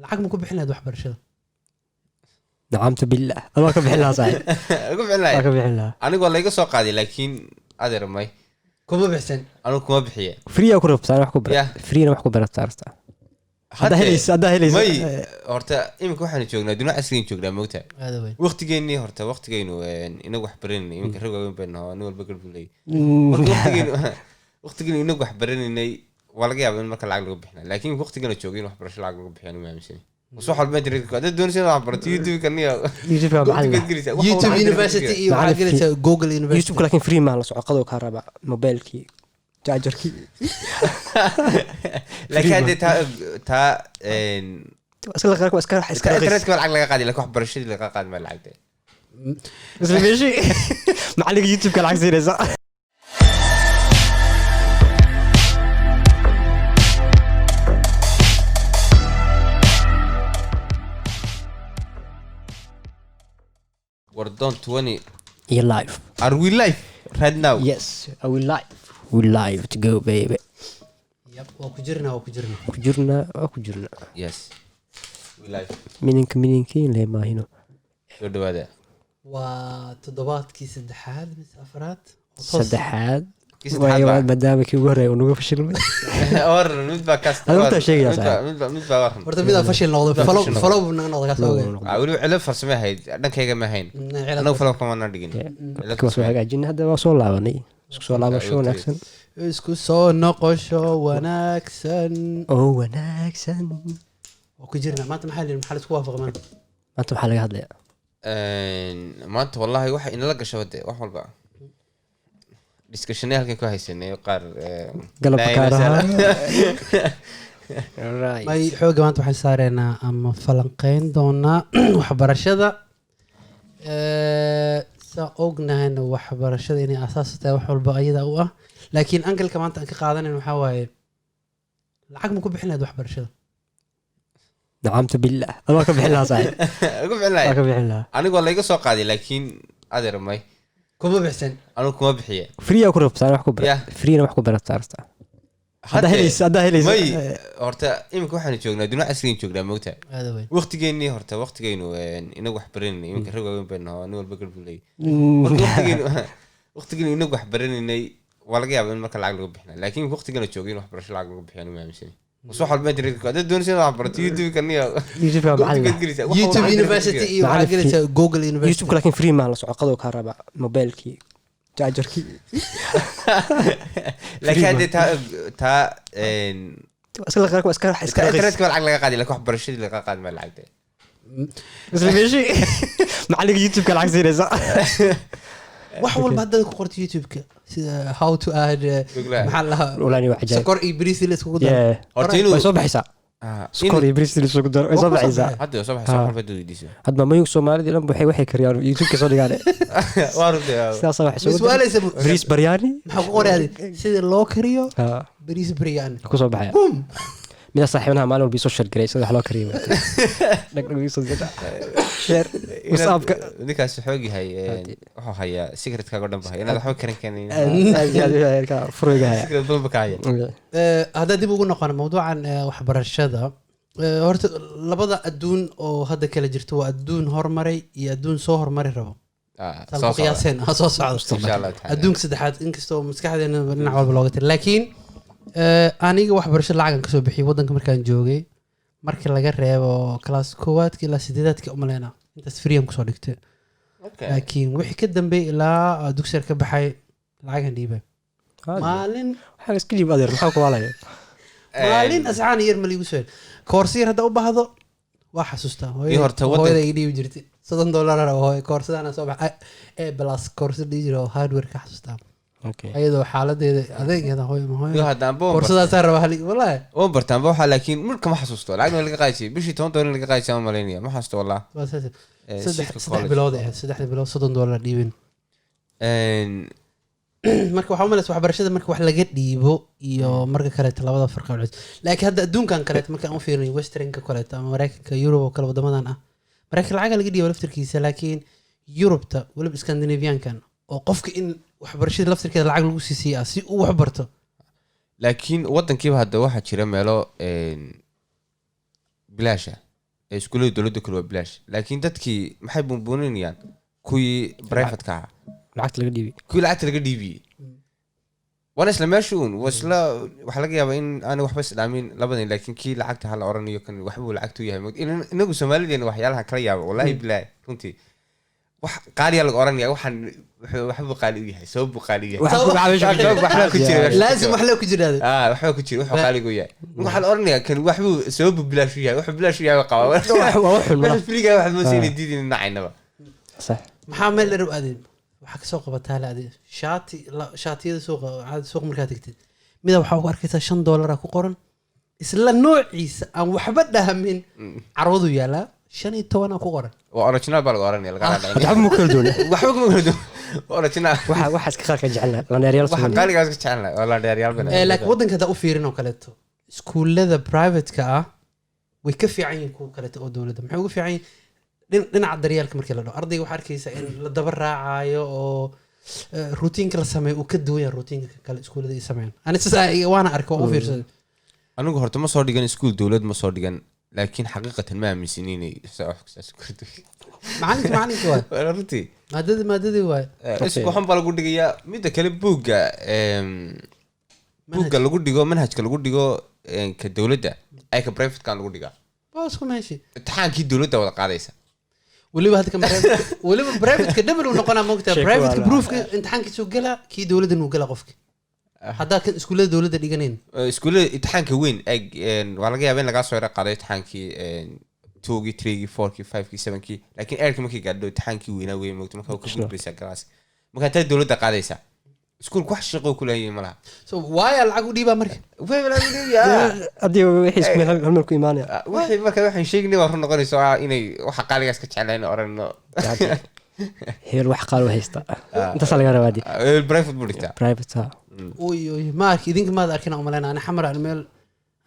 Lacag ma ku bixin lahayd waxbarashada? Nacamtu billah, anaa ka bixin lahaa, saaxiib. Ku bixin lahayd? Waa ka bixin lahaa. Anigu waa layga soo qaaday, laakiin adeer, may. Kuma bixsan. Anigu kuma bixiye. Free ku rabtaa wax ku bara. Yeah. Freena wax ku barataa rabtaa haddaa helaysa, haddaa helaysa. May, horta iminka waxaanu joognaa dunia casrigan joognaa, moogta. Aada weyn. Waqtigeennii horta, waqtigeynu inagu wax baranaynay, iminka rag waaweyn baynu nahay, nin walba garbu leeyahay. Marka waqtigeenu inagu wax baranaynay, waa laga yaabaa in marka lacag lagu bixina, laakiin waqtigana joogay in waxbarasho lacag lagu bixiyo anigu ma aaminsani. Bas wax walba internetka haddaad doonaysa inaad wax barato, YouTube-ka niyo. YouTube-ka macallin. YouTube-kaad gelaysaa. Wax YouTube walba University iyo waxaad Macallin. gelaysaa Google University. YouTube laakiin free maa la soco, qadoo kaa raba mobilkii, chargerkii. Laakiin haddee taa taa iska la iska iska raqiis. Internetka baa lacag laga qaadi, laakiin waxbarashadii laga qaadi maa lacagta. Isla meeshii macallinka YouTube-ka lacag siinaysa. Wardoon 20. Iyo live. Are we live right now? Yes, are we live? We live to go, baby. Yep, waa ku jirnaa, waa ku jirnaa. Ku jirnaa, waa ku jirnaa. Yes, we live. Mininka mininkiin le maahino. Soo dhawaada. Waa toddobaadkii saddexaad mise afraad oo toos. Saddexaad. Kii saddexaad Waayo, baa. Maadaama kii ugu horreeya uu nagu fashilmay. Waran mid baa kaas. Adigu horta sheegaya, mid baa- saaxiib. mid baa waran. Horta midaa fashil noqdo. Midaa falow fashil noqdo. Falow buu naga noqdo kaas, oge. Ah, weliba cilad farsame ahayd, dhankayga ma ahayn. Cilad. Anagu falab kamaana dhigin. Cilad Marka waa soo hagaajinay, hadda waa soo laabanay, isku soo laabasho wanaagsan. Isku soo noqosho wanaagsan. Oo wanaagsan. Waa ku jirnaa. Maanta maxaa lihi, maxaa la isku waafaqay maanta? Maanta waxaa laga hadlayaa? Maanta wallahi waxa inala gasho de wax walba discussionay halkan ku haysanay qaar galabka laa ilaaha kaaraha. illa. Right. May, xooga maanta waxaan saareynaa ama falanqeyn doonaa waxbarashada. Saa ognahayna waxbarashada inay asaas u tahay wax walba ayada u ah, laakiin angalka maanta aan ka qaadanayn waxaa waaye: lacag ma ku bixin lahayd waxbarashada? Nacamtu billah, anaa ka bixin lahaa, saaxiib. Ku bixin Waa lahayd? ka bixin lahaa. Anigu waa layga soo qaaday, laakiin adeer, may. Kuma bixsan. Anigu kuma bixiye. Free ku rabtaa wax ku bara. Yeah. Freena wax ku barataa rabtaa haddaa helaysa, haddaa helaysa. May, horta iminka waxaanu joognaa dunia casrigan joognaa, moogta. Aada weyn. Waqtigeennii horta, waqtigeynu inagu wax baranaynay, iminka rag waaweyn baynu nahay, nin walba garbu leeyahay. Marka waqtigeenu inagu wax baranaynay, waa laga yaabaa in marka lacag lagu bixina, laakiin waqtigana joogay in waxbarasho lacag lagu bixiyo anigu ma aaminsani. Bas wax walba internetka haddaad doonaysa inaad wax barato, YouTube-ka niyo. YouTube-ka macallin. YouTube-kaad gelaysaa. Wax YouTube walba University iyo waxaad Macallin. gelaysaa Google University. YouTube laakiin free maa la soco, qadoo kaa raba mobilkii, chargerkii. Laakiin haddee taa taa iska la iska iska raqiis. Internetka baa lacag laga qaadi, laakiin waxbarashadii laga qaadi maa lacagta. Isla meeshii macallinka YouTube-ka lacag siinaysa. Wax walba haddaad ku qorto YouTube-ka, sida how to add Google. maxaa la dhahaa, Walaani waa cajaayib. Sokor iyo bariis la iskugu daro. Yeah. Horta inuu Way soo baxaysaa. Ah, Sokor iyo bariis la isugu daro way soo Waa ku soo baxaysaa. baxay. Hadda soo baxaysa wax walba haddaad weydiiso. Hadda mamayinka Soomaalida dhan waxay kariyaan YouTube-ka soo dhigaan. Waa runtii. Sidaasa wax isugu daro. Su'aalaysa. Bariis baryaani. Maxaa ku qoray adi? Sida loo kariyo Ah, bariis biryani. Ku soo baxaya. Boom. Mida saaxiibanaha maalin walba isoo share garay sida wax loo kariyo, dhag dhag isoo dira share WhatsAppka. Ninkaas xoog yahay, Hadii. wuxuu hayaa secretkaaga o dhan ba haya inaad waxba karan karin. Aad iyo aad iyo aad furiga haya. Secret badan ba ka haya. Haddaan dib ugu noqono mawduucan waxbarashada, horta labada adduun oo hadda kala jirto waa adduun hormaray iyo adduun soo hormari rabo. Ah, saan soo ku socda. qiyaaseen ah, soo socdo. Insha Allah taala. Adduunka saddexaad, inkastoo maskaxdeena dhinac walba looga tiri, laakiin aniga waxbarasho lacagan kasoo bixiyay waddanka markaan joogay, markii laga reebo class koowaadka ilaa sideedaadka, umaleyna intaas free aan kusoo dhigtay. Laakiin wixii ka dambeeyay ilaa dugsiga ka baxay lacagan dhiibay maalin. Waxaa iska dhiib, adeer, maxaa ku waalaya? Maalin asxaan yar ma liigu soo koorsi yar hadda u baahdo, waa xasuustaa Iyo horta hooyada ii dhiibi jirtay $30 oo hooyo koorsadaana soo baxay A plus koorsi dhihi jira oo hardware ka xasuustaa. Ayadoo xaaladeeda adeegeeda hooyo ma Iyo hooyo hadda anba waan koorsadaasaa raba hali wallahi. Waan bartaan ba waxaa, laakiin marka ma xasuusto lacagna laga qaadi jiray, bishii $10 laga qaadi jiray, ma malaynaya, ma xasuusto wallah. Waa saas. Saddex Shirka saddex college. bilood ay ahayd, 3-da bilood $30 dhiibin. Marka waxaa umalaysa waxbarashada marka wax laga dhiibo iyo marka kaleeto labada farqi u dhexeysa. Laakiin hadda adduunkan kaleeto markaan u fiirinayo, westernka kaleeto ama Mareykanka, Yurub oo kale, wadamadan ah, Mareykanka lacaga laga dhiibo laftirkiisa, laakiin Yurubta, weliba Scandinaviankan oo qofka in waxbarashada laftirkeeda lacag lagu siisiiya ah si uu wax barto. Laakiin wadankiiba hadda waxaa jira meelo bilaasha. Iskuullada dowladda kale waa bilaash, laakiin dadkii maxay buunbuuninayaan? Kuwii private-ka ahaa. Lacagta laga dhiibay. Kuwii lacagta laga dhiibiyey. Waana isla meesha uun, waa isla, waxaa laga yaabaa in aanay waxba isdhaamin labadan, laakiin kii lacagta hala oranayo kan waxbuu lacagtu yahay. Inagu Soomaalideena waxyaalahan kala yaaba, wallahi bilaahi, runtii wax qaaliya laga oranaya, waxaan waxbuu qaali u yahay, sabab buu qaali u yahay. Waxa meesha ku jira. Sabab waxbaa ku jira meesha ku Laazim jira. wax loo ku jiraado. Ah, waxbaa ku jira wuxuu qaaligu yahay. Waxaa la oranayaa kan waxbuu sabab buu bilaash u yahay, wuxuu bilaash u yahay baa qabaa. Waa wax xun. Meesha free-ga waxaad moodaysaa inay diidin nacaynaba. Sax. Maxaa meel dheer u aadeen? Waxaa kasoo qabataa la aadeen shaati shaatiyada suuqa caadi, suuqa markaa tagtid mida waxaa ku arkaysaa $5 ku qoran, isla noociisa aan waxba dhahamin carwadu yaalaa 15 ku qoran. Waa original baa laga oranaya, laga Hadda waxba ma kala duwana. Waxba kuma kala duwan, waa original. Waxa iska qaarka jecelna laneeryaal. Waxa qaaligaas ka jecelnahay waa la dheeryaal bana. Laakiin waddanka haddaa u fiirin oo kaleeto, iskuullada private-ka ah way ka fiican yihiin kuwa kaleeto oo dowladda. Maxay uga fiican yihiin? Dhinaca daryeelka markii la dhaho ardayga, waxaa arkaysa in la daba raacayo oo routine-ka la sameeyo uu ka duwan yahay routine-ka kale iskuullada ay sameeyaan. Ani sidaas waana arkay, waa u fiirsaday. Anigu horta ma soo dhigan iskuul dowlad, ma soo dhigan, laakiin xaqiiqatan ma aaminsan inay saas ku duwan. Macalinka macalinka waay. Waa runtii. Maadadii waay. Isku xun baa lagu dhigayaa. Midda kale, buugga buugga lagu dhigo, manhajka lagu dhigo ka dowladda ay ka private-kan lagu dhigaa. Waa isku meeshi. Imtixaankii dowladda wada qaadaysa. Weliba hadda kan private, weliba private-ka double uu noqonaa, moogtaa? Sheeko private-ka waa proofka imtixaankiisuu galaa, kii dowladdan uu galaa qofki haddaa kan iskuullada dowladda dhiganayn. Iskuullada imtixaanka weyn eg waa laga yaaba in lagaa soo yara qaaday imtixaankii two-gii, three-gii, four-kii, five-kii, seven-kii, laakiin eerkii markii gaadho imtixaankii weynaa weyn, moogta, marka ka gudbaysaa class, markaa taa dowladda qaadaysa, iskuulku wax shaqo ku leeyihiin malaha. So waaya lacag u dhiibaa marka? Way lacag u dhiibayaa. Haddii wixii isku meel hal meel ku imaanaya. Wixii marka waxaan sheegnay waa run noqonayso, ah inay waxa qaaligaas ka jeclayn oranno. Hebel wax qaal u haysta, intaasaa laga rabaa dee. Private buu dhigtaa. Private, ha. Oy oy, ma arki, idinka maad arkin aan umaleyna. Ani xamar aan meel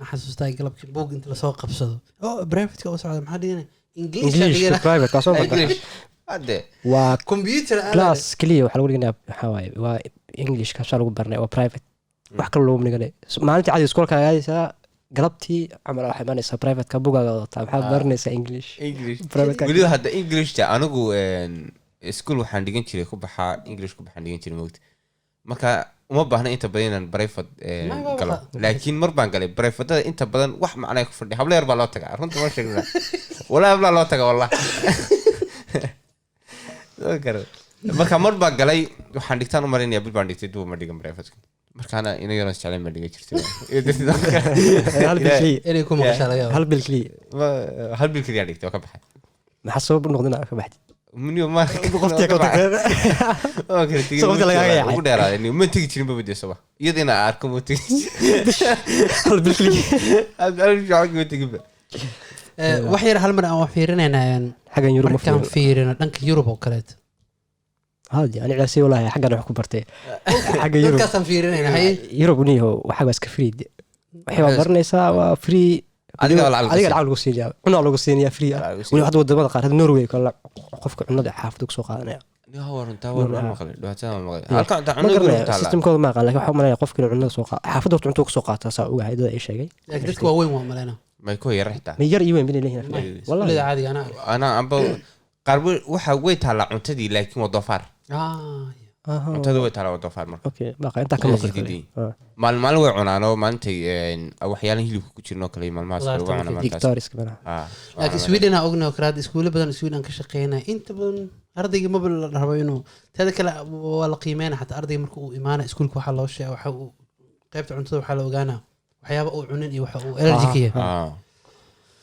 aan xasuustaa galabkii buug inta lasoo qabsado oo private-ka u socda, maxaa dhigana? English. English. Dhigana. Private waa soo barta. English hadde. Waa computer aan class keliya waxaa lagu dhiganaya, waxaa waaye waa English kaasaa lagu baranaya, waa private, wax kale looguma dhiganay. Maalintii cadi iskoolka aadaysaa, galabtii camal waxaa imaanaysaa private-ka, bugaaga wadataa, maxaa baranaysaa? English. English. Private. Weliba hadda Englishta anigu school waxaan dhigan jiray ku baxaa English, ku baxaan dhigan jiray, mogta, marka uma baahna inta badan inaan private galo. Laakiin mar baan galay private-ada, inta badan wax macnaa ku fadhiya hablo yar baa loo tagaa, runta ma sheegna, walaa hablaa loo taga, wallah. Soo garan. Marka mar baan galay, waxaan dhigtaan u malinaya bil baan dhigtay, dib uma dhigan private, markaana ina yaroon jeclayn baan dhigan jirtay. Hal bil keliya. Inay ku maqashaa laga yaabo. Hal bil keliya. Hal bil keliya dhigtay, waa ka baxay. Maxaa sabab u noqdin ka baxdid? Muniyo ma Qoftii ka tagtay. Waa kala tegin. Sababta lagaaga yaacay. Ugu dheeraaday niyo, ma tegi jirin ba dee subax iyada inaa arko ma tegi Hal bil keliya. Hal bil ma tegin ba. Wax yar hal mar aan wax fiirinaynaa Xaggan Yurub ma markaan fiiro. fiirino dhanka Yurub oo kaleeto. Hadi ani ciyaarsiy walahi xaggan wax ku bartay xagga Yurub. Dadkaasaan fiirinayna, haye. Yurub niyo waxaa waa iska free, waxay waa baranaysaa waa free. Adiga waa lacag lagu Adiga siinaya. lacag lagu siinaya, cunaa lagu siinaya free ah. Lacag lagu Weli hadda wadamada qaar, hadda Norway kale, qofka cunada xaafada kusoo qaadanaya. Niyo, waa runtaa, waa maqlay dhibaatada, waa maqlay halka cunta Ma cunada guriga garanaya ku taala. Systemkooda ma aqaan, lakin waxaa umalaya qofka inuu cunada soo qaado xaafadda, horta cunto kusoo qaataa, saa ogahay dada ay sheegay. Laakiin dadka waaweyn waa maleyna. May ku yar xitaa. Ma yar iyo weyn binay leeyihiin wallahi. Iskuullada caadiga anaa arko. Anaa amba qaar waxa way taallaa cuntadii, laakiin waa doofaar. Aha. Cuntada way taallaa, waa doofaar marka. Okay, baqa intaa ka maqli kale. Diidin. Maalin maalin way cunaan oo maalintay waxyaalahan hilibka ku jirin oo kale iyo maalmahaas kale way Qudaarta cunaan markay maalintaas. Digtooriska malaha. Laakiin Sweden aa ognahay oo kale, hadda iskuulo badan Sweden ka shaqeynaya, inta badan ardayga maba la rabo inuu, teeda kale waa la qiimeynaya xataa ardayga marka uu imaana iskuulka, waxaa loo sheega waxa uu qaybta cuntada, waxaa la ogaanaa waxyaaba uu cunin iyo waxa uu allergy ka yahay.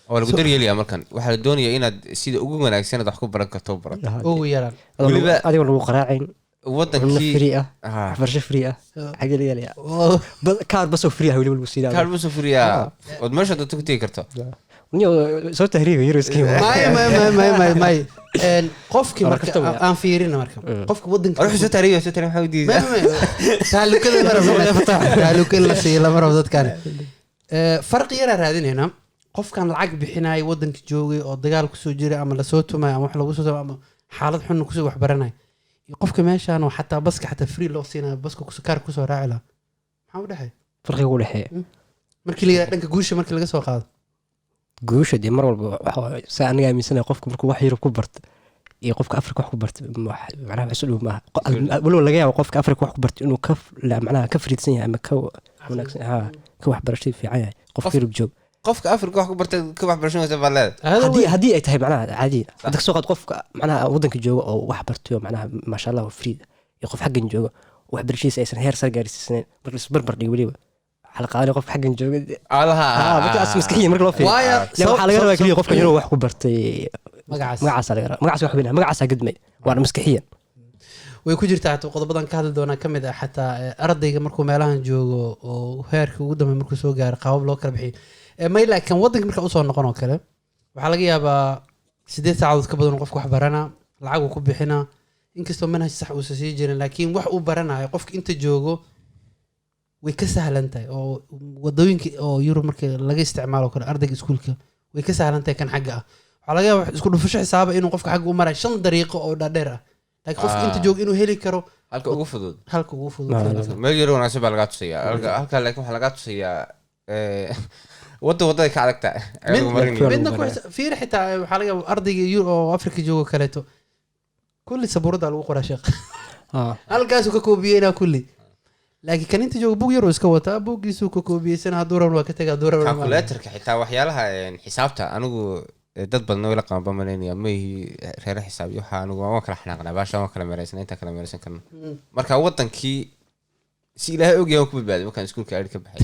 Waa lagu daryeelayaa, markan waxaa la doonayaa inaad sida ugu wanaagsan aad wax ku baran karto u barato. Ugu yaraan. Adigoo lagu qaraacayn cunno wadankii free ah, waxbarasho free ah, xagee laga helayaa? Kaar basoo free ah weliba lagu siinaa. Kaar buu sufuriyaa ood meesha doonto ku tegi karto. Niyo, soo tahriiba Yurub iska yimaada. May may may may may may. Qofkii Waa marka kaftan weya. aan fiirina marka qofka wadanka War wuxuu soo taariibi, soo taariibi, maxaa u May diidaa? may may, taalukada ma rabo, taaluka in la siiyo lama rabo dadkan. Farqi yaraa raadinaynaa. Qofkan lacag bixinaya, wadanka joogay oo dagaal kusoo jiray ama lasoo tumay ama wax lagu soo tumay ama xaalad xun kusoo waxbaranay, iyo qofka meeshaan oo xataa baska xataa free loo siinayo, baska kaar kusoo raaci lahaa, maxaa u dhexeeya? Farqiga u dhexeeya. Markii la yidhaha dhanka guusha markii laga soo qaado. Guusha dee mar walba waxa waaye, saa aniga aaminsanahay, qofka markuu wax Yurub ku barto iyo qofka Afrika wax ku barto macnaha wax isu dhow maaha. Walow laga yaabo qofka Afrika wax ku barto inuu ka macnaha ka fariidsan yahay ama ka wanaagsan, ha, ka waxbarashada fiican yahay qofka Yurub joog. Qofka Afrika wax ku bartay ka waxbarasho waysa baa leedahay. Hada Haddii ay tahay macnaha caadi, hadda kasoo qaad qofka macnaha waddanka jooga oo wax bartay oo macnaha maasha Allah oo fariid, iyo qof xaggan jooga oo waxbarashadiisa aysan heer sare gaarsiisanayn, marka la isbarbar dhigo, weliba waxaa la qaadanaya qofka xaggan jooga. Alaha. Ha, markaas maskaxiyan marka loo fiiriyo. Waayo لا, waxaa laga rabaa keliya qofka inuu wax ku bartay. Magacaas. Magacaasa laga rabaa, magacaas wax weyn, magacaasaa gadmay, waana maskaxiyan. Way ku jirtaa xataa qodobadan ka hadli doonaa ka mid ah xataa ardayga markuu meelahan joogo oo heerka ugu dambe markuu soo gaaro, qaabab loo kala bixiyo. May, laakiin waddanka marka usoo noqon oo kale, waxaa laga yaabaa 8 saacadood ka badan uu qofku wax barana, lacag uu ku bixina, inkastoo manhaj sax uusan sii jirin, laakiin wax uu baranayo qofka inta joogo way ka sahlan tahay, oo wadooyinka oo Yurub marka laga isticmaalo kale ardayga iskuulka way ka sahlan tahay kan xagga ah. Waxaa laga yaabaa isku dhufasho xisaaba inuu qofka xagga u marayo shan dariiqo oo dhaadheer ah, laakiin qofka inta joogo inuu heli karo halka ugu fudud. Halka ugu fudud. Meel yaro wanaagsan baa lagaa tusayaa halka, laakiin waxaa lagaa tusayaa wadda wadada ka adag tahay. Ayagu marin. Midna ku fiiri, xitaa waxaa laga yaabaa ardayga oo Afrika joogo kaleeto kulli sabuurada lagu qoraa, sheekh, halkaasuu ka koobiyeynaa kulli, laakiin kan inta jooga bug yar uu iska wataa, buuggiisuu ka koobiyeysan, hadduu rabna waa ka tega, hadduu rabna Calculatorka xitaa waxyaalaha xisaabta anigu dad badan way la qaban malaynaya, ma ihi reere xisaab iyo waxaa. Anigu waan kala xanaaqnaa baasha, waan kala meeraysan, intaan kala meeraysan karno. Marka wadankii si Ilaahay ogyahay waan ku badbaaday markaan iskuulka aadhi ka baxay.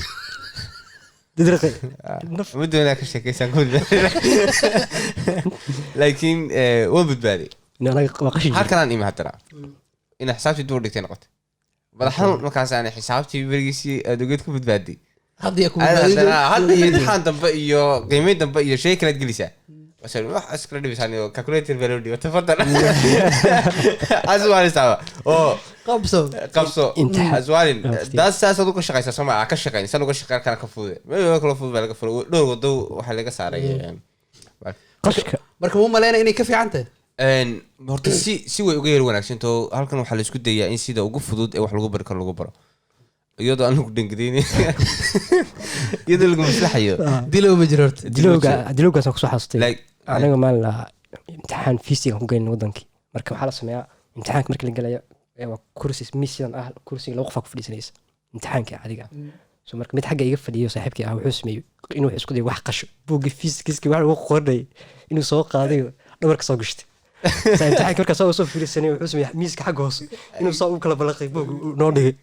Didraqi. Ma doonaa ka sheekeysaan ku badbaaday, laakiin waan badbaaday. Anaga waa qashi jira. Halkanaan imi haddana inaa xisaabtii dib u dhigtay noqotay madax xanuun. Markaas aan xisaabtii berigiisii aad ogeed ku badbaaday. Hadda yaa ku haddana badbaadin. Hadda iyo imtixaan dambe iyo qiimeyn dambe iyo shay kalaad gelaysaa. Bas wax iskala dhibaysaan iyo calculator baa loo dhiba, tafadal aswaalisaaba oo qabso. Qabso. Imtixaan. Aswaalin. Waqti. Daas saasaad uga shaqaysaa soo ma ka shaqayn san uga shaqayn kana ka fudude, meel kala fudud baa laga furay, dhowr wado waxaa laga saaray. Qashka. Marka muu maleyna inay ka fiican tahay? Horta si way uga yar wanaagsantaho. Halkan waxaa la isku dayaa in sida ugu fudud ee wax lagu bari karo lagu baro, iyadoo aan lagu dhangadeynin, iyadoo lagu maslaxayo. Dilow ma jiro horta. Dilowga, dilowgaasaan kusoo xasustay. Like Anaga maalin lahaa imtixaan fiisiga ku gelin wadankii. Marka waxaa la sameeyaa imtixaanka marka la gelayo waa kursi miis sidan ah, kursiga laba qofaa ku fadhiisanaysa imtixaanka adiga. So marka mid xagga iga fadhiyo saaxiibkii ah wuxuu sameeyey inuu isku dayo wax qasho, buugga fiisikiska wax lagu qoranay inuu soo qaaday, dhabarka soo gashtay. Saa imtixaanka markaa soo soo fiirsanay, wuxuu sameeyey miiska xagga hoose inuu saa u kala balaqay, buugga uu noo dhigay.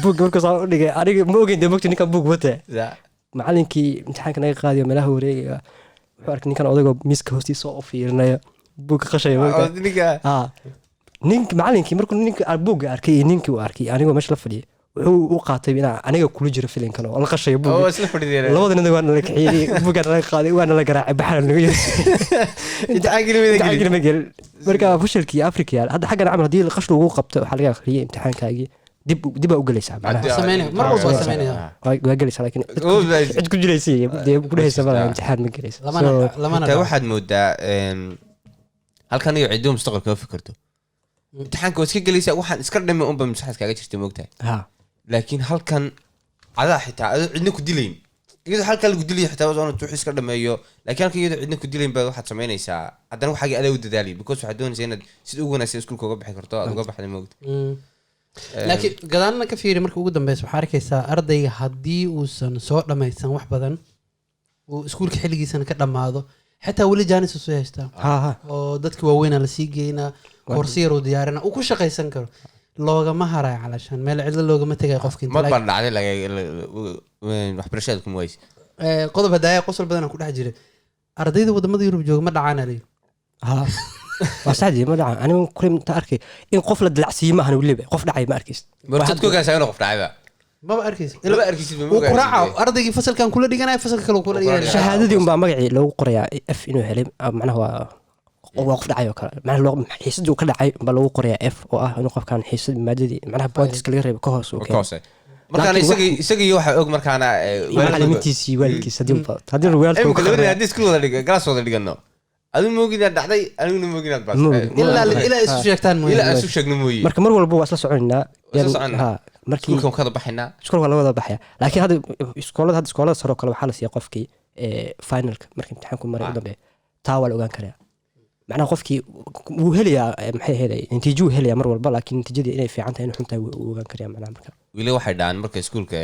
Buugga markuu saa u dhigay, aniga ma ogeyn dee, mogta ninkan buug wataa. Macalinkii imtixaanka naga qaadayo meelaha wareegaya wuxuu arkay ninkan odagoo miiska hoostiisa u fiirinaya, buugga qashaya marka. Oo ninka. Ah, nink macalinkii markuu ninka buugga arkay iyo ninkii uu arkay anigoo meesha la fadhiyay, wuxuu u qaatay inaa aniga kula jiro filinkan oo la qashayo oo buugga. Isla fadhideen. Labada nin waa nala kaxiyey, buuggaa nala qaaday, waa nala garaacay, baxana naga yiri. Imtixaankii wada gelin. Imtixaankii ma gelin. Marka fashilkii Afrika yaal hadda xaggan camal haddii qash lagu qabto, waxaa laga akhriyay imtixaankaagii dib dib baa u gelaysaa macnaha. Sameynaya. Mar walba waa sameynaya. Waa gelaysaa, laakiin cid ku jilaysa dee ku dhehaysa malaha imtixaan ma gelaysa. Lamana lamana Xitaa dhaco. Waxaad moodaa halkan iyo ciddo mustaqbalka ma fikirto, imtixaanka waa iska gelaysaa, waxaan iska dhimi unba maskaxda kaaga jirta, moogtahay? Ha. Laakiin halkan adaa xitaa adoo cidna ku dilayn, iyadoo halkan lagu dilayo xitaa waa wuxuu iska dhameeyo, laakiin halkan iyadoo cidna ku dilayn baa waxaad samaynaysaa haddana waxaagii adaa u dadaalay, because waxaad doonaysaa inaad sida ugu wanaagsan iskuulka uga bixi karto aad uga baxday, moogta? Laakiin gadaalna ka fiiri, marka ugu dambeysa waxaa arkaysaa ardayga haddii uusan soo dhammaysan wax badan, uu iskuulka xilligiisana ka dhammaado, xitaa weli jaanis uu soo haystaa ha ha oo dadka waaweynaa lasii geynaa, koorsi yar uu diyaarina uu ku shaqaysan karo, loogama harayo calashaan meel cidlo loogama tegayo qofka inta Mar baan dhacday waxbarashada kuma wayse. Qodob hadaaya qosol badan aan ku dhex jiray, ardayda wadamada Yurub jooga ma dhacaan aliyo. Ha, waa saxdii, ma dhacan. Anigu kuley inta arkay in qof la dilacsiiyo ma ahan, weliba qof dhacay ma arkaysid. Martad ku ogaasaa inuu qof dhacayba? Maba arkaysid. Lama arkaysid, ma Wuu ku ogaasid. raaca ardaygii fasalkan kula dhiganaya, fasalka kale kula Wuu kula dhiganaya. dhiganaya. Shahaadadii unbaa magacii loogu qorayaa F inuu helay, macnaha waa qof dhacay oo kale, macnaha xiisadii uu ka dhacay unbaa loogu qorayaa F, oo ah inuu qofkan xiisad maadadii macnaha pointiska laga reebo ka hoos uu Ka keenay. hoose markaana. Laakiin Isagii waxaa og markaana Iyo macalimiintiisii, waalidkiis, haddii uu badato, haddii waalidka uu Imika ka labadii qarinayo. Haddii iskuul wada dhiga, galaas wada dhigano, adigu moogin inaad dhacday, aniguna moogin inaad Ma ogin. Ilaa isu sheegtaan mooye. Ilaa aan isu sheegno mooye. Marka mar walba waa isla soconaynaa. Waa isla soconaa. Ha, markii Iskuulkan kada baxaynaa. Iskoolka waa la wada baxaya, laakiin hadda iskoolada sare oo kale waxaa la siiya qofkii Finalka marka imtixaanku maray u dambeeya, taa waa la ogaan karaa. Macnaha qofkii wuu helayaa, maxay ahayd, natiijo wuu helayaa mar walba, laakiin natiijadii inay fiican tahay, inay xun tahay, wuu ogaan karayaa macnaha marka. Weli waxay dhahaan marka iskuulka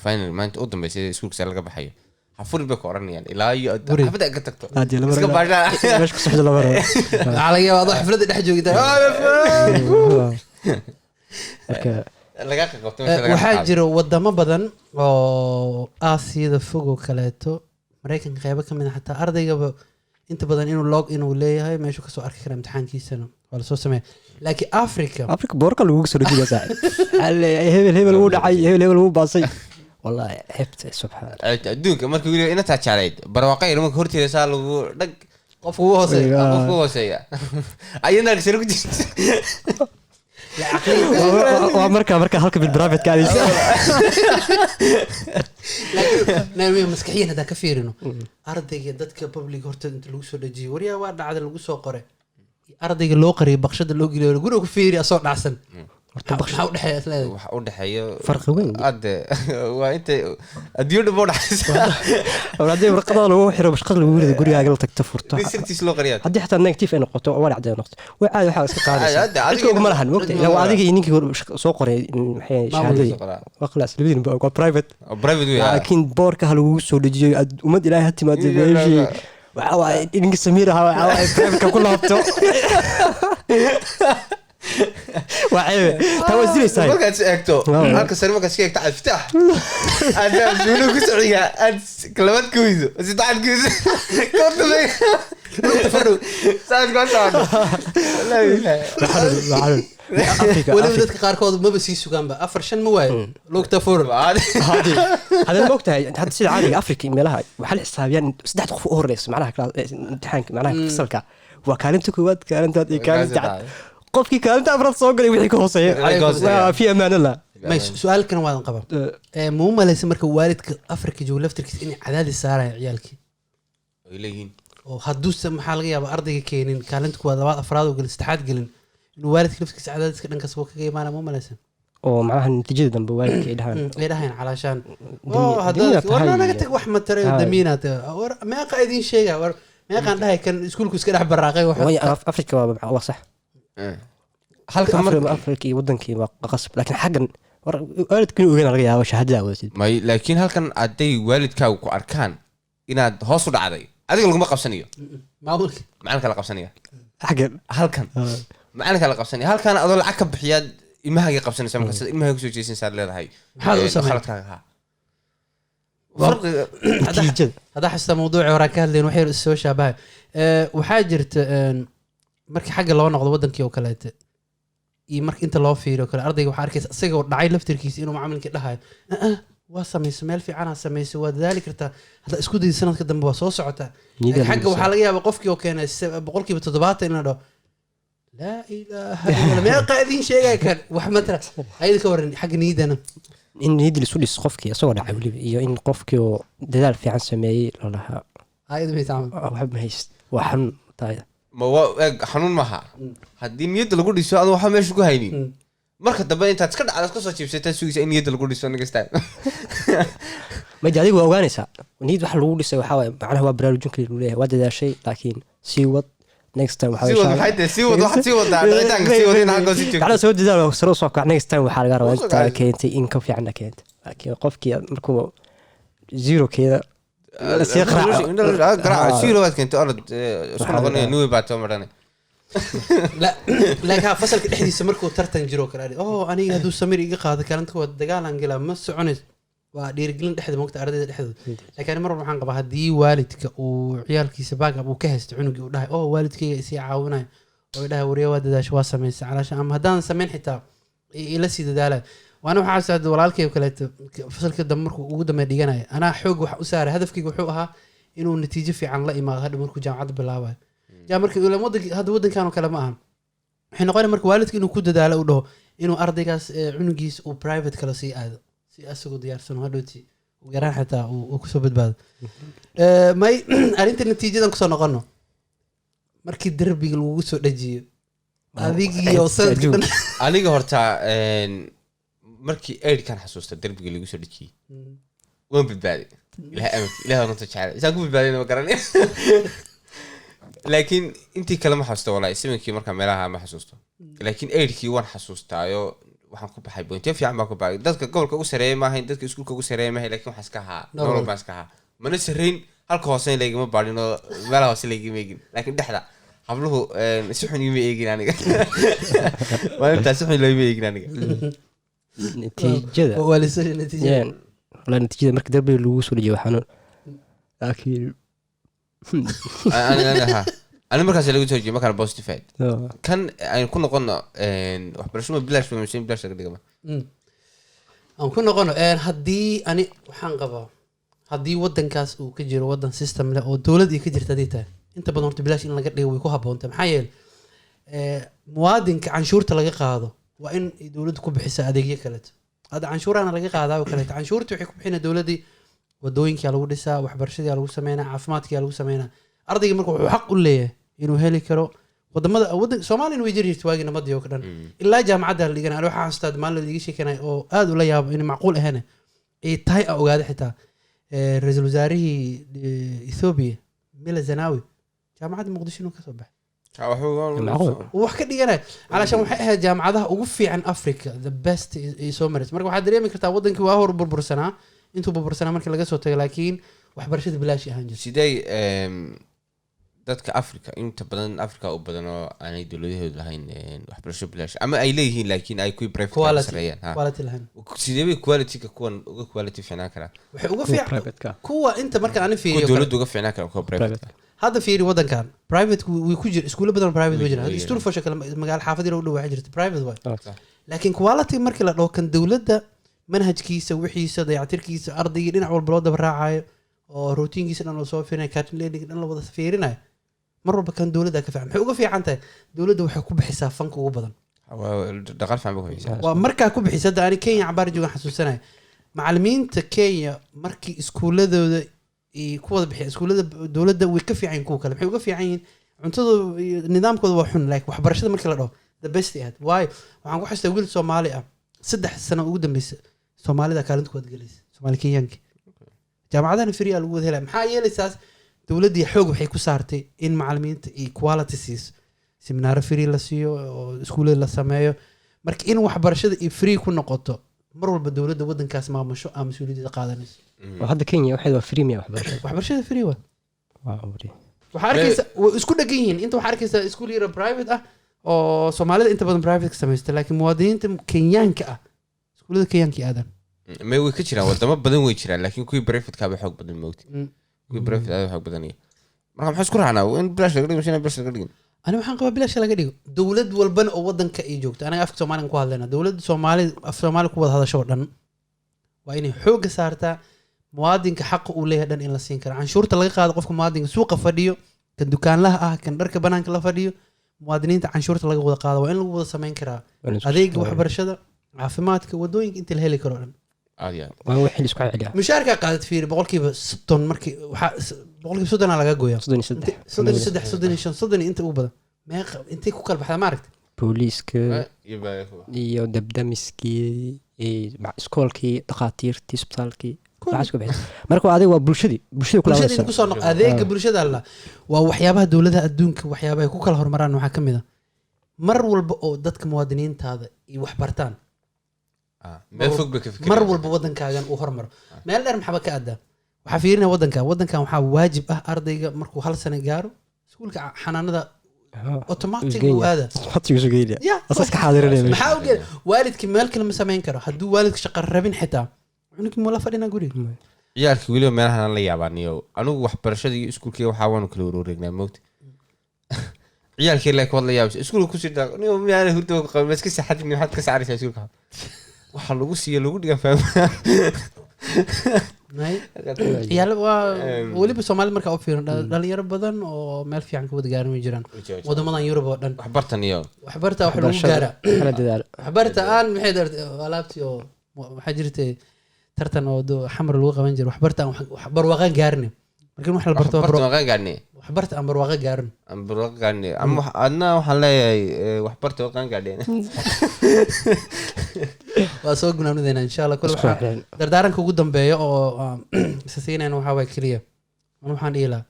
final maanta u dambeysay iskuulka sare laga baxayo, hafurin bay ku oranayaan ilaa iyo aad Guri. xafladda ka tagto. Aad iyo lama iska rabo. baashaa. Meesha ku socdo lama rabo. Waxaa laga yaabaa adoo xafladda dhex joogta. Marka laga qabto meesha laga Waxaa qaado. jira wadamo badan oo Aasiyada fog oo kaleeto, Maraykanka qeybo ka mid a, xataa ardaygaba inta badan inuu log inuu leeyahay meeshuu kasoo arki kara imtixaankiisana waa lasoo sameeya, laakiin Africa Afrika boorka lagugu soo dhajiya, saaxib. Waxaa leeyahay hebel hebel wuu dhacay, hebel hebel wuu baasay. Wallahi xebta, subxaan. Adduunka marka weli inataa jeclayd barwaaqo yar marka horteeda saa lagu dhag. Qofka ugu hooseeya. Qofka u hooseeya ayadna sare ku jirta. Waa marka halka mid private ka aadaysa. Laakiin Nairobi maskaxiyan haddaan ka fiirino, ardayga dadka public horta inta lagu soo dhajiyo, waryaa waa dhacda lagu soo qoray, ardayga loo qariyay, baqshada loo geliyo, guriga ku fiiri asoo dhacsan. Horta maxaa u dhexeeya isleedahay? Waxa u dhexeeya farqi weyn. Hadde waa inta adduunyo dhan ba udhexaysa. War haddii warqadada lagu xiro, bashqada lagu rido, gurigaaga la tagto, furto. In sirtiis loo qariyaa. Haddii xataa negative ay noqoto, waa dhacday noqoto, waa caadi, waxaa iska qaadaysa. Caadi, adiga Cidka oguma lahan mogta cid ilaa waa ma adiga iyo ninkii hor soo qoray, maxay shahaadadii. Soo qoraa. Waa khalaas, labadiin ba waa private. Oo private wey. Laakiin boorka ha lagugu soo dejiyo, ummad Ilaahay ha timaado. Meeshii waxa waaye ninka Samiir ahaa, waxa waaye private-ka ku laabto, waa ceebe, taa waa isdilaysaa. Markaad is eegto halka sare, markaad iska eegto Cabdifitaax, aad suulo ku sociga, aad labaad ka weydo, saddexaad ka weydo, ka dambeeya saad ku socoto. Wallaahi billahi. Waa xanuun, waa xanuun. Afrika Weliba Afrika. dadka qaarkood maba sii sugaanba, afar shan ma waayo, lugta fur. Haddii haddana ma ogtahay, hadda sida caadiga Afrika iyo meelaha waxaa la xisaabiyaan saddex qof u horeysa, macnaha imtixaanka, macnaha fasalka, waa kaalinta koowaad, kaalintaad iyo kaalinta cad. Qofkii kaalinta afraad soo galay, wixii ka hooseeya Wixii ka hooseeya. waa fi amaan Allah. May su-aalkan waadan qabaa. Ma u malaysa marka waalidka Afrika jooga laftirkiisa inay cadaadis saaraya ciyaalkii? Ay leeyihiin. Oo hadduuse maxaa laga yaabaa ardayga keenin kaalinta kuwaad, labaad, afraad oo gelin, saddexaad gelin, inuu waalidka laftirkiisa cadaadiska dhankaas waa kaga imaana, ma u malaysa? Oo macnaha natiijada dambe waalidka ay dhahaan. Ay dhahayn calaashaan oo haddaad war tahay naga tag, wax matarayo. Damiinaad war meeqa idin sheega, war meeqaan dhahay kan iskuulku iska dhex baraaqay wax. Way Afrika waa sax. Halka marka Afrika iyo wadankii waa qasab, laakiin xaggan war waalidka inuu ogeyn laga yaabo shahaadada wadatid. May, laakiin halkan hadday waalidkaagu ku arkaan inaad hoos u dhacday, adiga laguma qabsanayo. Maamulka. Macalinka la qabsanaya. Xaggan. Halkan macalinka la qabsanaya. Halkan adoo lacag ka bixiyaad ilmahaaga qabsanaysa, marka sida ilmahaaga kusoo jeesanaysaad leedahay. Maxaad u samayn? Khaladkaaga ha farqiga. Natiijada. Haddaa xasuusta mawduuci horaan ka hadlayn, wax yar is soo shaabahay. Waxaa jirta markii xagga loo noqdo wadankii oo kaleete iyo marka inta loo fiiriyo kale, ardayga waxaa arkaysa isagoo dhacay laftirkiisa inuu macalinkii dhahayo, "Ah, ah, waa samaysa, meel fiicanaa samaysa, waa dadaali kartaa, haddaa isku dayda sanadka dambe waa soo socotaa." Niyada Xagga lagu waxaa laga yaabaa qofkii oo keenay 70% in la dhaho, laa ilaaha illa, meeqa idin sheegaya kan wax matala ayada. Ka waran xagga niyadana? In niyadda lisu dhis qofkii isagoo dhacay weliba, iyo in qofkii oo dadaal fiican sameeyey la lahaa ayada may tacmal. "Ah, waxba ma hayst," waa xanuun tahay. Ma waa eeg, xanuun maaha haddii niyadda lagu dhiso adoo waxba meesha ku haynin. Marka dambe intaad iska dhacda, iska soo jiibsataa, sugaysa in niyadda lagu dhiso next time. Maji adiga waa ogaanaysaa niyad waxa lagu dhisay, waxaa waaye macnaha waa baraarujin kali lagu leeyahay, waa dadaashay laakiin sii wad, next time waxaa Sii wad, maxay tahay sii wad? Waxaad sii wadaa dhicitaanka, sii wad in halkoo sii joogto. Macnaha soo dadaal oo sare u soo kac, next time waxaa laga rabaa Soo intaa kac. keentay in ka fiicanna keentay, laakiin qofkii markuu zero keeda lasii qaraaco. Garaaco zero baad keentay, orod isku noqonaya nuwi baad soo maranay. Laakiin ha fasalka dhexdiisa markuu tartan jiro kale, oh aniga hadduu Samir iga qaado kaalinta kuwaad, dagaalan gelaa, ma soconays, waa dhiirigelin dhexda moogta ardayda dhexdooda. Laakiin ani mar walba waxaan qabaa haddii waalidka uu ciyaalkiisa backup uu ka haysto, cunugii uu dhahay, oh waalidkayga isii caawinayo oo i dhahay, wariya waa dadaasho, waa samaysay, calaasha ama haddaan samayn xitaa ila sii dadaalaya. Waana waxaa socda walaalkay oo kaleeto, fasalka dambe markuu ugu dambe dhiganaya, anaa xoog wax u saaray. Hadafkayga wuxuu ahaa inuu natiijo fiican la imaado hadha markuu jaamacadda bilaabayo. Jaa marka ila wadanka hadda, wadankan oo kale ma ahan, waxay noqonaya marka waalidka inuu ku dadaalo, uu dhaho inuu ardaygaas cunugiis uu private kala sii aado si asagoo diyaarsano hadhowti ugu yaraan xitaa uu kusoo badbaado. May arrinta natiijadan kusoo noqono, markii derbiga lagugu soo dhajiyo adigii oo sanadka dhan. Aniga horta markii eight-kan xasuusta derbiga lagu soo dhejiyey, waan badbaaday. Ilaah amarki, ilaah runta jecel isaan ku badbaadayna ma garanay, laakiin intii kale ma xasuusto wallahi. 7-kii marka meelaha ma xasuusto, laakiin 8-kii waan xasuustaayo. Waxaan ku baxay pointiyo fiican baan ku baxay. Dadka gobolka ugu sareeya ma ahayn, dadka iskuulka ugu sareeya ma ahayn, laakiin waxaan iska ahaa Normal. Normal baan iska ahaa. Mana sarreyn, halka hoose laygama baadhin oo meelaha hoose laygama eegin, laakiin dhexda habluhu si xun igama eegin aniga maalintaas, si xun loogama eegin aniga. Natiijada Waa la soo natiijada. Yeah. Wallahi natiijada marka darbiga lagu soo dejiyo waxaanu, laakiin Ani markaas lagu soo jeeyay markaan positive ahayd. Kan aynu ku noqono waxbarasho ma bilaash ba mise in bilaash laga dhigama? Aan ku noqono haddii ani waxaan qabaa, haddii wadankaas uu ka jiro wadan system leh oo dowlad ay ka jirta, haddii tahay inta badan horta bilaash in laga dhigo way ku habboontahay. Maxaa yeelay muwaadinka canshuurta laga qaado waa in ay dowladdu ku bixisa adeegyo kaleeto. Hadda canshuurahana laga qaadaa oo kaleeto, canshuurta waxay ku bixina dowladdii, wadooyinkaa lagu dhisaa, waxbarashadii lagu sameynaa, caafimaadkaa lagu sameynaa. Ardayga marka wuxuu xaq u leeyahay inuu heli karo. Wadamada wadan Soomaaliyana way jiri jirta waagii nabadii oo dhan, ilaa jaamacadda la dhiganay. Ani waxaan xasuustaa maalin la iiga sheekanay oo aad ula yaabo in macquul ahayn ay tahay a ogaada xitaa ra-iisul wasaarihii Ethiopia Meles Zenawi jaamacadda Muqdisho inuu kasoo baxay. Macquul. Uu wax ka dhiganay calaashaan waxay ahayd jaamacadaha ugu fiican Africa, the best ay soo maraysa. Marka waxaad dareemi kartaa wadankii waa hor burbursanaa, intuu burbursanaa markii laga soo tago, laakiin waxbarashada bilaashi ahaan jirta. Sidee dadka Africa, inta badan Africa u badan oo aanay dowladahoodu lahayn waxbarasho bilaash, ama ay leeyihiin laakiin ay kuwii private ka Quality. sareeyaan ha. Quality lahayn. Sidee bay quality-ga kuwan uga quality fiicnaan karaa? Waxay uga Kuwa fiican private-ka. Kuwa inta marka ani Kuwa fiiriyo dowladdu uga fiicnaan karaa kuwa private. Private. Hadda fiiri wadankan private way ku jira, iskuulo badan oo private way jiraan. Way Hadda jiraan. Storfors kale magaalo xaafad yar u dhow waxay jirta private waay. Laakiin quality markii la dhaho, kan dowladda manhajkiisa, wixiisa, dayactirkiisa, ardaygii dhinac walba loo daba raacayo oo routinekiisa dhan loo soo fiirinayo, cartoon dhan la wada fiirinayo, mar walba kan dowladda ka fiican. Maxay uga fiican tahay? Dowladda waxay ku bixisaa fundka ugu badan. Waa dhaqaal fiican ba ku haysaa. Waa markaa ku bixisa. Hadda ani Kenya cabaar joogan xasuusanaya macallimiinta Kenya markii iskuuladooda ay ku wada bixiya, iskuullada dowladda way ka fiican yihiin kuwa kale. Maxay uga fiican yihiin? Cuntadooda iyo nidaamkooda waa xun, laakiin waxbarashada markii la dhaho the best ay ahayd. Waayo waxaan ku xasuustaa wiil Soomaali ah 3 sano ugu dambeysa Soomaalida kaalinta kuwaad gelaysa, Soomaali Kenyaanka, jaamacadahana free aa lagu wada helaya. Maxaa yeelaysaas? Dowladdii xoog waxay ku saartay in macallimiinta iyo quality siiso, seminaaro free la siiyo oo iskuullada la sameeyo. Marka in waxbarashada iyo free ku noqoto, mar walba dowladda wadankaas maamusho aa mas-uuliyadda qaadanayso. Oo hadda Kenya waxay waa free miya waxbarashada? Waxbarashada free waa. Waa free. Waxaa arkaysa way isku dhegan yihiin. Inta waxaa arkaysa iskuul yaro private ah oo Soomaalida inta badan private ka samaysta, laakiin muwaadiniinta Kenyaanka ah iskuullada Kenyaanka aadaan. May, way ka jiraan wadamo badan, way jiraan, laakiin kuwii private kaaba xoog badan moogti. Kuwii private aad xoog badanaya. Marka maxaa isku raacnaa? In bilaash laga dhigo mise in bilaash laga dhigin? Ani waxaan qabaa bilaash laga dhigo, dowlad walbana oo wadanka ay joogto. Anaga afka Soomaaliga ku hadlayna, dowladda Soomaali af Soomaali ku wada hadasho oo dhan waa inay xoogga saartaa muwaadinka xaqa uu leeyahay dhan in la siin karo. Canshuurta laga qaado qofka muwaadinka suuqa fadhiyo, kan dukaanlaha ah, kan dharka banaanka la fadhiyo, muwaadiniinta canshuurta laga wada qaado waa in lagu wada samayn karaa adeega waxbarashada, caafimaadka, wadooyinka, inta la heli karo o dhan. Aad iyo aad. Waa wixii la isku celiyaa. Mushaarkaa qaadad fiiri, 30% markii waxaa 30% laga gooyaa. 33. 33, 35, 30 iyo inta ugu badan. Meeqa intay ku kala baxdaa, maaragta? Booliiska iyo iyo dabdamiskii iyo iskoolkii, dhakhaatiirtii, isbitaalkii, waxaas ku bixisa. Marka waa adiga, waa bulshadii, bulshada kula Bulshada in hadlaysa. kusoo noq adeega bulshada alla waa waxyaabaha dowladaha adduunka waxyaabaha ay ku kala horumaraan. Waxaa ka mid a mar walba oo dadka muwaadiniintaada ay wax bartaan, Meel fog bay ka fikirayaan. Mar walba wadankaagan uu hormaro meel dheer. Maxaba ka addaa? Waxaa fiirinaya wadankan waxaa waajib ah ardayga markuu hal sano gaaro iskuulka xanaanada automatic uu aada. Automatic isu geynaya. Ya. Asaas ka xaadirinaya meesha. Maxaa ugeeda waalidkii meel kale ma samayn karo. Hadduu waalidka shaqo rabin xitaa cunugii mula fadhina guriga. Ciyaalka weliba meelahan la yaabaniyo. Anigu waxbarashada iyo iskuulkii waxaa waanu kala wareegnaa moogta. Ciyaalkii laakiin waad la yaabaysa iskuulka kusii daa niyo miyaana hurda ku qabin, ma iska seexatin, maxaad ka saaraysaa iskuulka? Waxa lagu siiyo lagu dhigan fahma. May. Ciyaal waa weliba Soomaali markaa u fiirin dhalinyaro badan oo meel fiican ka wada gaarin way jiraan wadamadan Yurub oo dhan. Waxbartan iyo Waxbarta wax lagu Waxbarashada, gaaraa. kala dadaalo. Waxbarta aan maxay dartay alaabtii oo waxaa jirtay tartan oo xamar lagu qaban jiray. Waxbarta aan wax barwaaqaan gaarin, marka in wax la barto waa Waxbartan waan gaarnay. Wax Waxbarta aan barwaaqo gaarin. Aan barwaaqo gaadhin. Ama adna waxaan leeyahay, waxbarta oo qaan gaadheen. Waa soo gunaanadayna, insha Allah. Kule Isku waxaa xireen. Dardaaranka ugu dambeeya oo isa siinayna waxaa waay keliya, an waxaan dhihi lahaa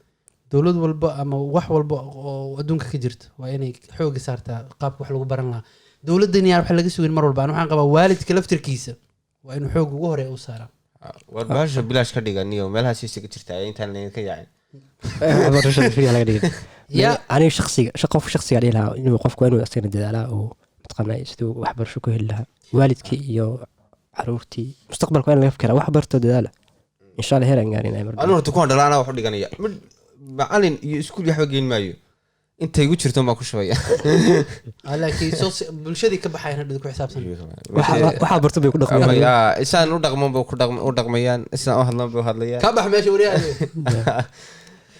dowlad walba ama wax walba oo adduunka ka jirta waa inay xooga saartaa qaabka wax lagu baran lahaa. Dowladdan yaan wax laga sugin mar walba. An waxaan qabaa waalidka laftirkiisa waa inuu xoog ugu horeeya u saaraa. War bahasha bilaash ka dhiga niyo, meelahaas isaga jirta intaan laydinka yaacin. Waxbarashada free laga dhigay. Ya. Aniga shakhsiga, qof shakhsiga dhihi lahaa inuu qofku waa inuu asagana dadaalaa oo mataqaanaa siduu waxbarasho ku heli lahaa. Waalidkii iyo caruurtii mustaqbalka waa in laga fikiraa. Wax barto, dadaala, insha Allah heeraan gaarinay mar. Anu horta kuwan dhala anaa wax u dhiganaya, mid macalin iyo iskuul waxba geyn maayo, intay igu jirto baan ku shubaya. Laakiin soo bulshadii ka baxayan hadhow ku xisaabsan. Waxaa barto bay ku dhaqmayaan. Isaan u dhaqman ba u dhaqmayaan, isaan u hadlan ba u hadlayaan. Ka bax meesha, wariyaha.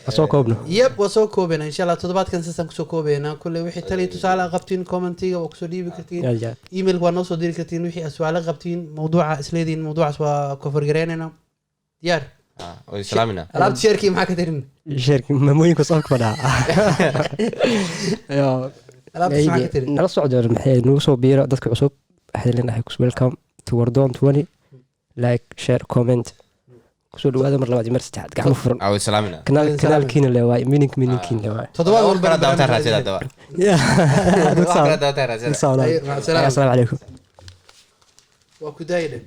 Ha soo koobno. Yep, waa soo koobayna, insha Allah. Toddobaadkan saasaan kusoo koobaynaa. Kulle wixii taliya tusaale a qabtiin, commentiga waa kusoo dhiibi kartiin. Aad iyo aad. Emailka waa noo soo diri kartiin wixii aad su'aalo qabtiin, mawduuca isleediin, mawduucaas waa kofargareynayna. Diyaar. Ah, oo islaamina. Alaabta sheerkii maxaa ka tirin? Sheerki mamooyinka soo fadhaa. Yo, Alaabtaas maxaa ka tirin? Nala socdo, maxay nagu soo biiro dadka cusub. Waxay leenahay welcome to Wardoon 20. Like, share, comment, kusoo dhawaada mar labaad iyo mar saddexaad, gacmo furan. Ah, islaamina. Kanaal Salaam. Kanaalkiina le waay, mininkiina le waay. Toddobaad walba. Kala daawataan raadsada haddaba. Wax kala daawataan raadsada. Ay, mac salaam. Asalaamu calaykum. Waa ku daayidhe.